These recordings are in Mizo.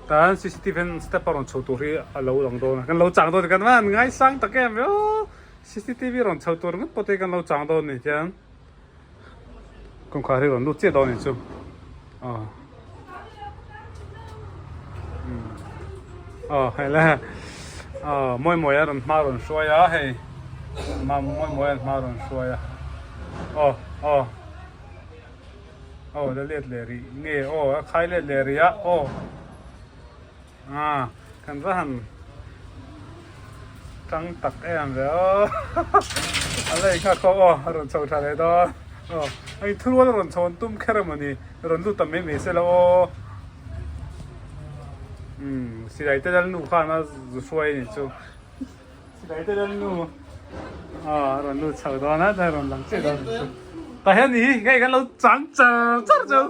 Tan cctv hian step a rawn chho tur hi a lo lang dawn a kan lo chang dawn a ni kan van ngaisang tak em aw cctv rawn chho tur ringawt pawh te hi kan lo chang dawn a ni tiang kawngkhar hi rawn lut chiah dawn a ni chu aw aw hei le aw mawi mawi a rawn hma rawn hruai a hei mawi mawi a hma rawn hruai a aw aw. Aw la let leh rih nge aw a khai let leh rih a aw ah kan va han tang tak em ve aw a la inghak kho aw a rawn chho tha leh dawn aw a inthurual a rawn chho an tum kher emawni rawn lut ta mai mai se la aw umm silai te lal nu khan a zu hruai a nih chu. Silai te lal nu a rawn lut chho dawn a a rawn lang chiah dawn chu tah hian ni hi hei kan lo chang char char chu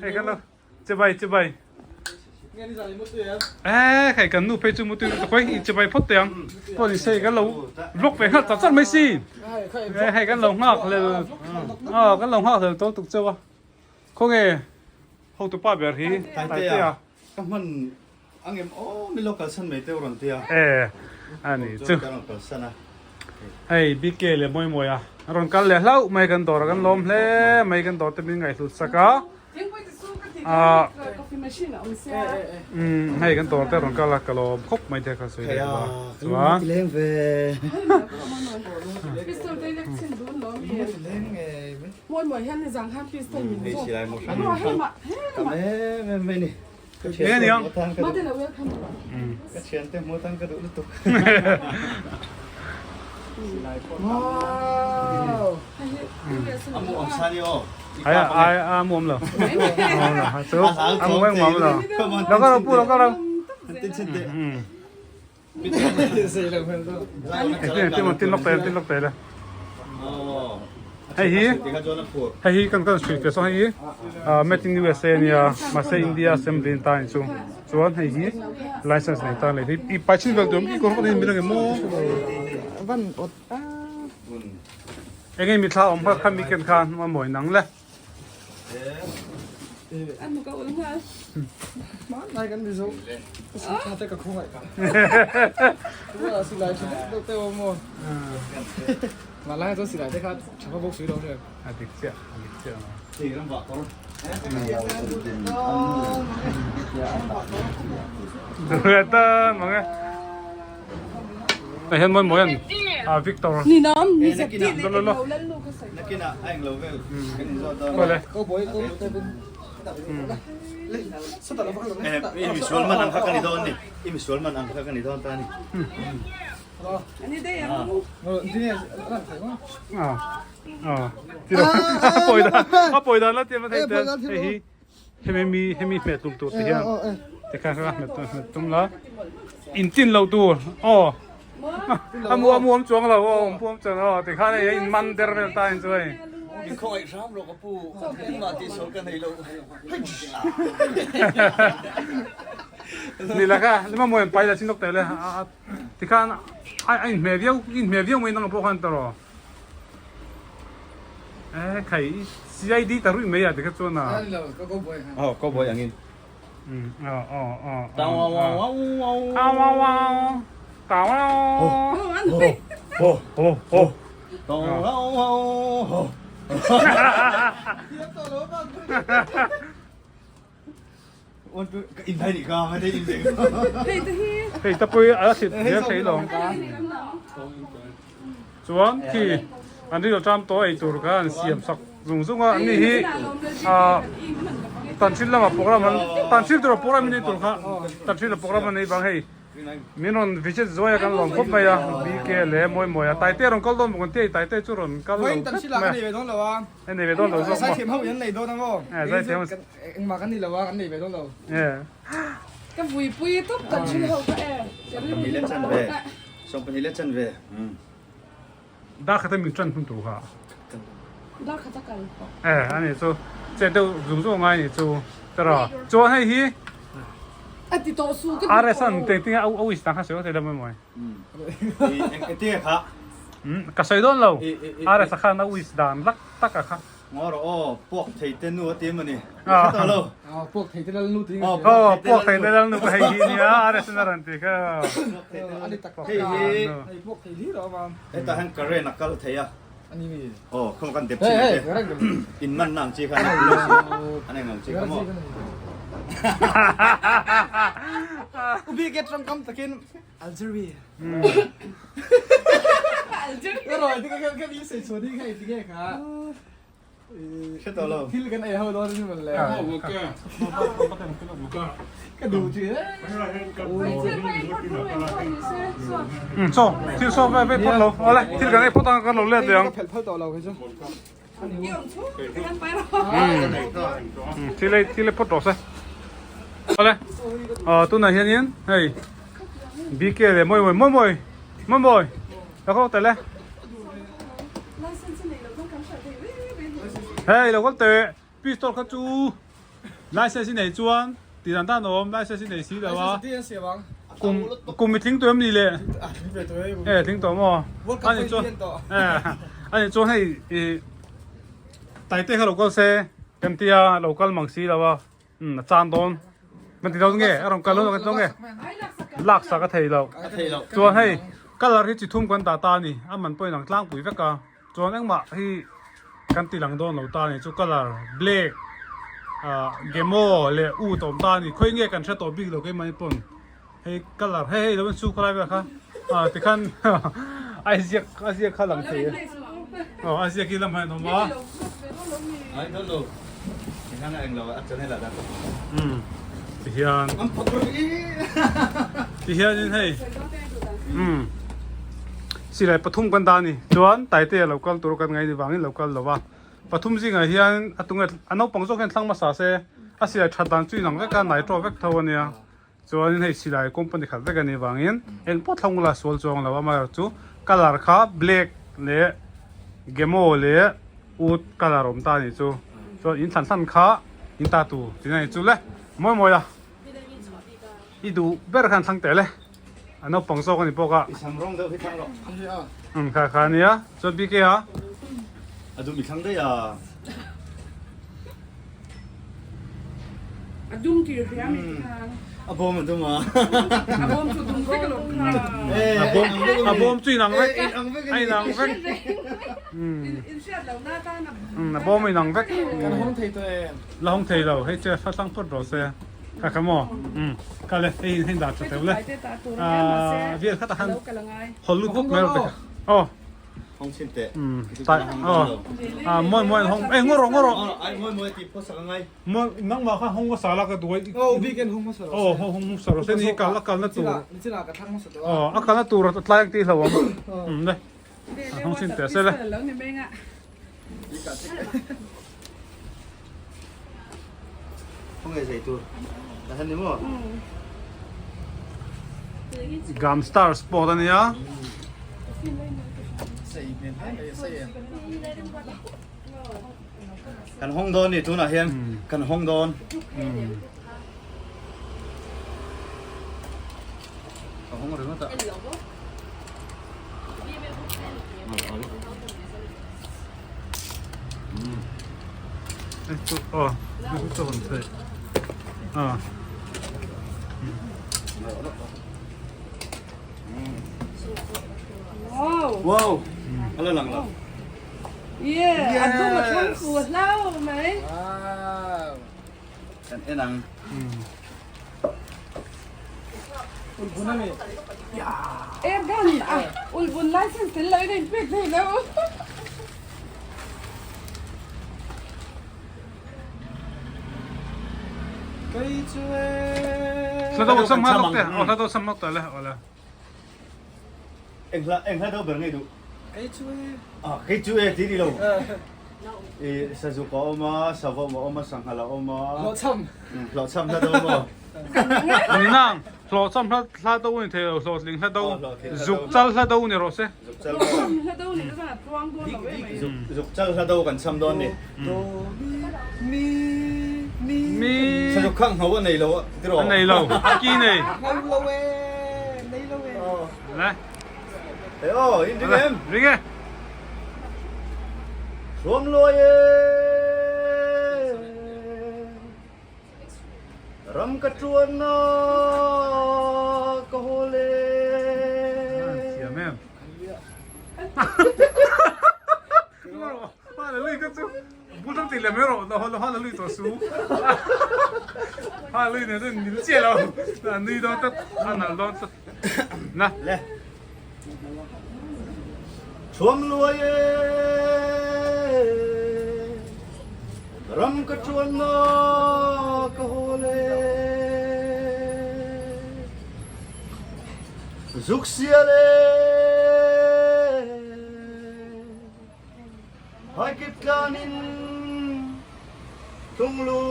hei kan lo chibai chibai e hei kan nu phei chu mutui lutuk hawi i chibai phawt teh ang pawh ni se kan lo vlog ve nghal char char mai si e hei kan lo nghak hlel a kan lo nghak hlel tawh tuk chauh a khawnge hotupa ber hi Taitea. Ka hman Angem aw mi lo kalsan mai teuh rawn tia. E a ni chu. Ka rawn kalsan a. Hei BK leh Mawi Mawi a rawn kal leh hlauh mai kan dawr a kan lawm hle mai kan dawr te min ngaihhlut sak a. Umm hei kan dawr te rawn kal a ka lawm khawp mai te kha sawi leh a chuan. Nge ni ang? Ka thiante hmu tan ka duh lutuk. A mu awm sa ni aw. Ai ai a mu awm lo. Chu a mu em awm lo. Lo ka lo pu lo ka lo. Tin chin te. Tin tin lok te tin lok te le. Hei hi hei hi kan kan sui te so hei hi made in USA nia mahse India assembly in ta ni chu chuan hei hi license nei ta nei hi i pai chin vel tur i kawr kawt in min ang em maw enge mithla awm kha kha mi ken khan a mawi nang le. A dik chiah, a dik chiah ang. Duh ta mang e. Tah hian mawi mawi an a Victor. Lo lo lo. Kawle. I misual man ang kha ka ni dawn ni. I misual man ang kha ka ni dawn ta ni. A pawi dan la tiam a thei te hei hi hemi mi hemi hmeh tum tur te hian tikhan kha hmeh hmeh tum la in tin lo tur aw a mu a mu awm chuang lo aw awm puam chuang aw tikhan hei in man der vel ta in chu hei Min khawngaih hram rawh ka pu engmah tih sawl ka nei lo. Ni la kha lima mawi an pai la chin lawk teh le a Tikhan a inhmeh viau inhmeh viau mai nang pawh khan ta rawh. Eh khai CID ta ruih mai a tikha chuan a. Oh cowboy angin. Oh oh oh. Tau wow wow wow wow. Tau wow wow. Tau wow. Ho ho ho. Tau wow wow ho. Hei ta pawh hi a thlit zel thei lo chuan khi an rilru ṭam tawh ei tur kha an siam sak zung zung a ani hi ah tanhril lamah program an tanhril tura program in ei tur kha tanhril ah program an nei vang hei. Min rawn visit zuai a kan lawm khawp mai a, BK leh mawi mawi a, Taite rawn kal dawn bawk an ti a, Taite chu rawn kal lo tlat mai a, hei nei ve dawn lo zawk maw. Zaithiam ho in an nei dawn ang aw, engmah kan ni lo a, kan nei ve dawn lo. Ka vuipui tawp kan thil ho kha e. 12 leh chanve. Dar khat a min tan hun tur kha. Dar khat a kal. E ani chu che deuh zung zung ngai ni chu tara chuan hei hi A ti tawh su ka RS an teng tinga au au is tang kha sawi thei lo mai mawi. Eng enge kha. Ka sawi dawn lo RS a khan au is dan lak tak a kha. Ngaw rawh aw, puak thei te nu a ti em a ni. Ka hre tawh lo. Aw, puak thei te lal nu ti nge. Aw, puak thei te lal nu ka hei hi nia, RSN a rawn ti kha. A ni tak tak Hei hi. Hei puak thei hlir a awm a. Hetah hian current a kal thei a. A ni mi. Aw, khawm kan dep chin Hei, te. current In man na ang chi kha a ni ang chi kha maw. Ubi ke tangkam takin Algeria. Algeria. Rồi thì cái cái đi xây xuống đi cái cái khá. Hre tawh lo. Thil kan ei ho dawn ni man le. Ka duh chi e. Um chaw thil saw ve ve phawt lo awle thil kan ei phawt ang kan lo let leh ang. Ka phelh phal tawh lo kei chu. Um thil ei thil ei phawt rawh se. Awle ah tunah hianin hei BK leh mawi mawi mawi mawi mawi mawi la kawk tel e. Hei lo kal teh pistol kha chu license i nei chuan tih dan tan a awm license i nei si lo a kum kum i tling tawh em ni le e tling tawh maw a ni chuan a ni chuan hei ih taite kha lo kal se kan tia lo kal mang si lo a. Umm a chan dawn kan ti dawn nge a rawn kal dawn kan ti dawn nge lak sak a thei loh chuan hei colour hi chi thum kan dah ta a ni a man pawh inang tlangpui vek a chuan engmah hi kan ti lang dawn lo ta a ni chu colour black ah gemo leh ut a awm ta a ni khawi nge kan hre tawh bik lo keimahni pawn hei colour hei hei lo in su khawlai vel kha ah tikhan a ziak a ziak kha lang thei a aw a ziak hi lam hian a awm a. Umm tihian tihianin hei umm silai pathum kan dah a ni chuan taite a lo kal tur kan ngaih ni vangin lo kal lo va pathum zingah hian a tunge a naupang zawk hian thlang hmasa se a silai that dan chu inang vek a nitro vek tho a nia. Chuanin hei silai company khat vek a nih vangin eng pawh thlawng ula sual chuang lo a amaherawhchu chu colour kha black leh gemo leh ut colour awm ta a nih chu chuan in thlan thlan kha in ta tur tih na nih chu le mawi mawi a i duh ber khan thlang teh le a naupang zawk a ni bawk a kha kha a nia chuan BK a. A duh mi thlang daih a. A dum tir hle a mi khan. A bawm a dum a. A bawm chu dum vek alawm kha. A bawm a bawm chu inang vek. A inang vek. In hriat lo na tan a. A bawm a inang vek. Kan hawng thei tawh em? La hawng thei lo. Hei chu a thlang phawt rawh se. Kha kha maw. Kal e hei hei dah tha teuh le. Vel khat a han hawl lut bawk mai rawh. Aw. Hong chin teh. Tai aw. Ah moi moi hong eh ngoro ngoro. Ai moi moi ti pho sak ngai. Moi nang ma kha hong sa la ka duai. Oh weekend hong sa. Oh hong hong sa ro se ni kal akal na tur. Ni china ka thang sa to. Oh akal na tur tlai ang ti hlo am. Um le. Hong chin teh se le. Hong e zei tur. Ta han ni mo. Gam star sport ania. Kan hong dawn ni tunah hian kan hong dawn. Ka hong ringawt a. Wow! A la lang lo. Yeah, a dum a thlang fu a hlau mai. Wow! Kan en ang. Ulbun ami. Air gun a ulbun license tel lo in a inpek thei lo. Kei chu e. Hla do sam ha lok te. Oh hla do sam lok te le. Ole. Eng hla eng hla do ber ngei duh. Kei chu e. Ah kei chu e ti ni lo. E sazuk a awm a, savawm a awm a, sanghal a awm a. Hlawhchham. Hlawhchham hla do maw? Ni nang, hlawhchham hla hla do ni thei lo, hlawhtling hla do, zuk chal hla do ni rawh se. Zuk chal Hlawhchham hla do ni chuan a tluang dawn lo em mai. Zuk zuk chal hla do kan chham dawn ni. Do mi mi mi. Mi. Sazuk kha ngho a nei lo a ti rawh. A nei lo, a ki nei. Ngho lo e, nei lo e. Le. Hey aw, in ring em? Ring e. Thuamluai e Ram ka tuanna ka haw le. Thiam em. Hallelujah ka chu bul tang ti lem rawh lo lo hallelujah to su. Hallelujah ne chu nil che lo. Nui dawn tlat a nal dawn tlat. Na. Le. Thuamluai e Ram ka tuanna ka haw le Zuk sial e Haikip tlanin Tlunglu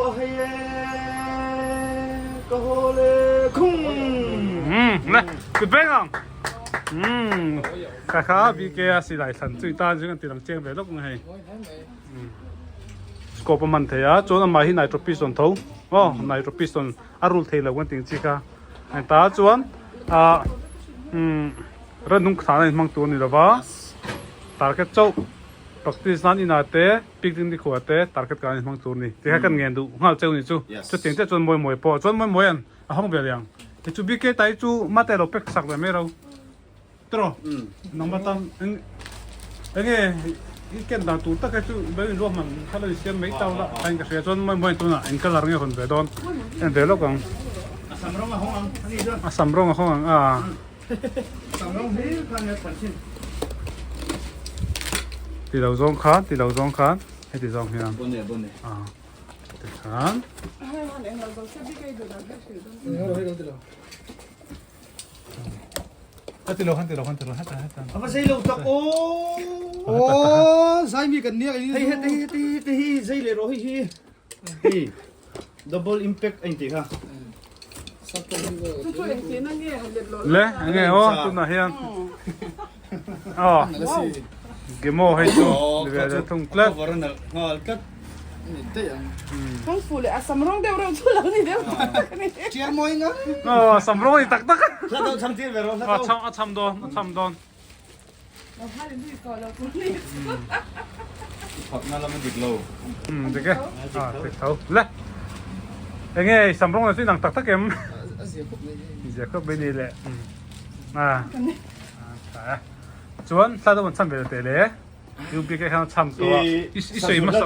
a hei e ka haw le khung. Le kut veng ang. Kha kha BK a silai thlan chui tan chu kan ti lang chiang ve lawk mai hei. Scope a man thei a chuan amah hi nitro piston tho aw nitro piston a rul thei lo kan tih ang chi kha ta chuan ah rannung thlan a inhmang tur a ni lova target chauh. Practice nan inah te, picnic ni khuah te target kan hmang tur ni. Tikha kan ngen duh nghal cheu ni chu. Chutiang te chuan mawi mawi pawh chuan mawi mawi an a hawng ve liang. Ti chu BK tai chu mate lo pek sak ve mai ro. Tiraw? Nangmah tan eng enge i ken dan tur tak hi chu be in ruahman kha lo insiam mai tau la tain ka hria chuan mawi mawi tunah eng colour nge hawn ve dawn en ve lawk ang. A sam rawng a hawng ang a ni chuan. A sam rawng a hawng ang a. Ti lo zawng khan, ti lo zawng khan, heti zawng hian. Bone bone. Ah. Ti khan. Ti lo khan, ti lo khan, ti lo heta heta. Ava zei lo tak o. O zai mi kan nia Hei hei hei hei hei hi zei le ro hei hi. Hei double impact a inti kha. Le enge aw tunah hian aw gemo hei chu ni ve leh thung tlat. Aw a sam rawng a ni tak tak a cham dawn a cham dawn. Dik e a dik tho le enge sam rawng chu inang tak tak em zia khawp mai ni le a chuan thla deuh an cham ve teh le UPK khan a cham tawh a i sawi hmasa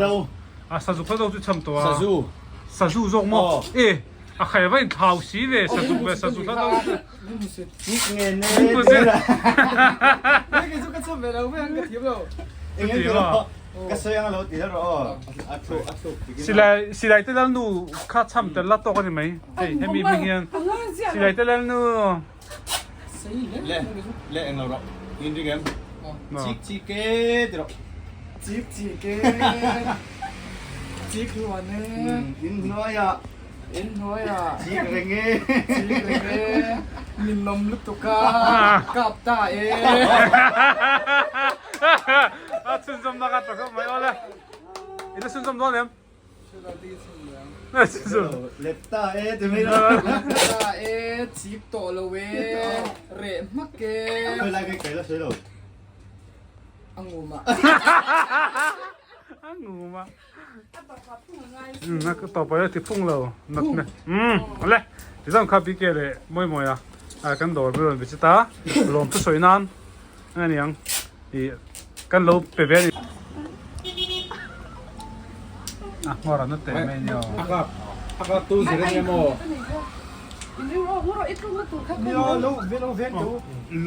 a sazuk hla deuh chu cham tawh a sazu zawk maw e a khai va inthlau si ve sazuk ve sazuk hla deuh chu Silai silai te lal nu kha cham tel la tawk a ni mai hei hemi hming hian silai te lal nu Le le eng lo rawh in ring em chik chik ke ti rawh chik chik ke chik hluan e in hnuaiah In hnuaiah Chik reng e. Chik reng e. Min nawm lutuk a, kap ta e. A chhunzawm na ka ta khawp mai awle. I la chhunzawm dawn em? Let ta e ti mai lo. Let ta e, chik tawh lo e, reh hmak e. Khawi lai kai kai la sawi lo. A ngum ah. A ngum ah. Na ka tawp a ti phung lo nat me le ti zang kha bike le mawi mawi a a kan dawr ber rawn visit a lawm thu sawi nan a niang i kan lo pe ve a ni a nghawr an te mai nia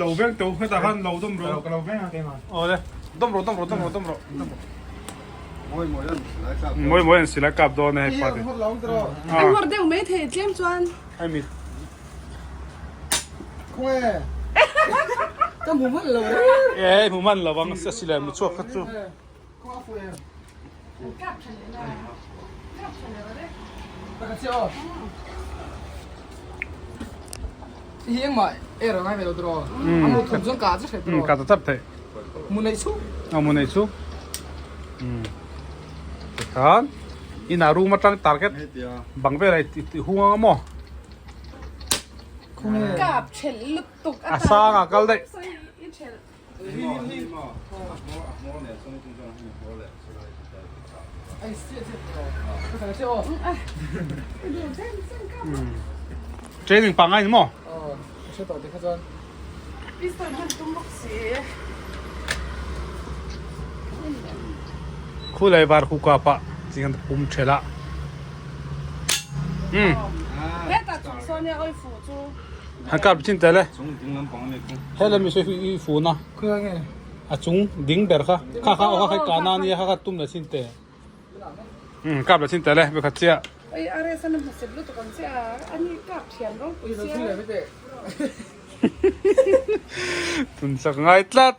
lo veng teu hetah khan lo dawm rawh awle dawm rawh dawm rawh dawm rawh dawm rawh Mawi mawi an silai kap dawn e hei pa te. An ngawr deuh mai thei tlem chuan. Ai mit. Khawnge. Ka hmu hman lo re. E hmu hman lo ang a silai mu chhuak kha chu. Khaw a fu em. Kap tha leh na. Kap tha leh re. Ka che aw. Hi engmah er a ngai ve lo tiraw. A mu thum chuan ka che hrep tiraw. Ka ta chap thei. Mu nei chu. A mu nei chu. Tikhan ina room atang target bang vel ai ti hung anga maw. Kap thelh lutuk a sanga kal daih. Training pangai ni maw? Khulai var khu ka pah ching an pum thela. Han kap chin tele. Hele mi soi i fu na. A chung ding ber kha. Kha kha kha kha ka na ni kha kha tum la chin te. Kap la chin tele be kha chia. Oi are san ma se lu to kan chia ani kap thiam rong pui sia. Tun sak ngai tlat.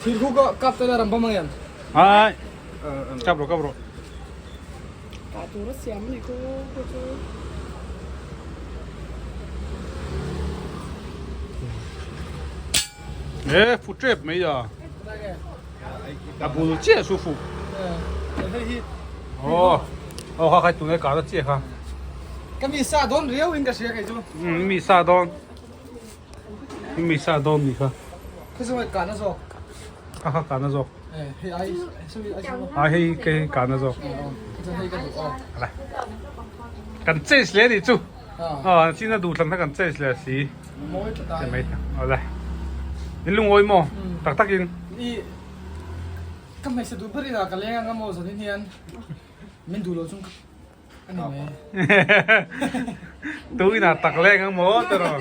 Thil khu ka kap te la ram bam ang em. Ai. Kap ro kap ro. Ka tur a siam ani khu khu chu. E fu trep mai a. A bul chiah chu fu. Oh. Oh kha khai tunge ka ta chiah kha. Ka mi sa dawn riau in ka hria kei chu. Mi sa dawn. Mi sa dawn ni kha. Kha chu ka na zawk. Kha kha ka na zawk. Hei ai sui ai sui. A hei ke ka na zawk. Hei ka duh. Ala. Kan change le ni chu. Ah, china du thlan kha kan change le si. Mawi ta. Mai ta. Ala. In lungawi maw? Tak takin. I ka hmeichhe duh ber ina ka leng anga maw zanin hian min duh lo chung ani mai. Tu ina tak leng ang maw tiraw.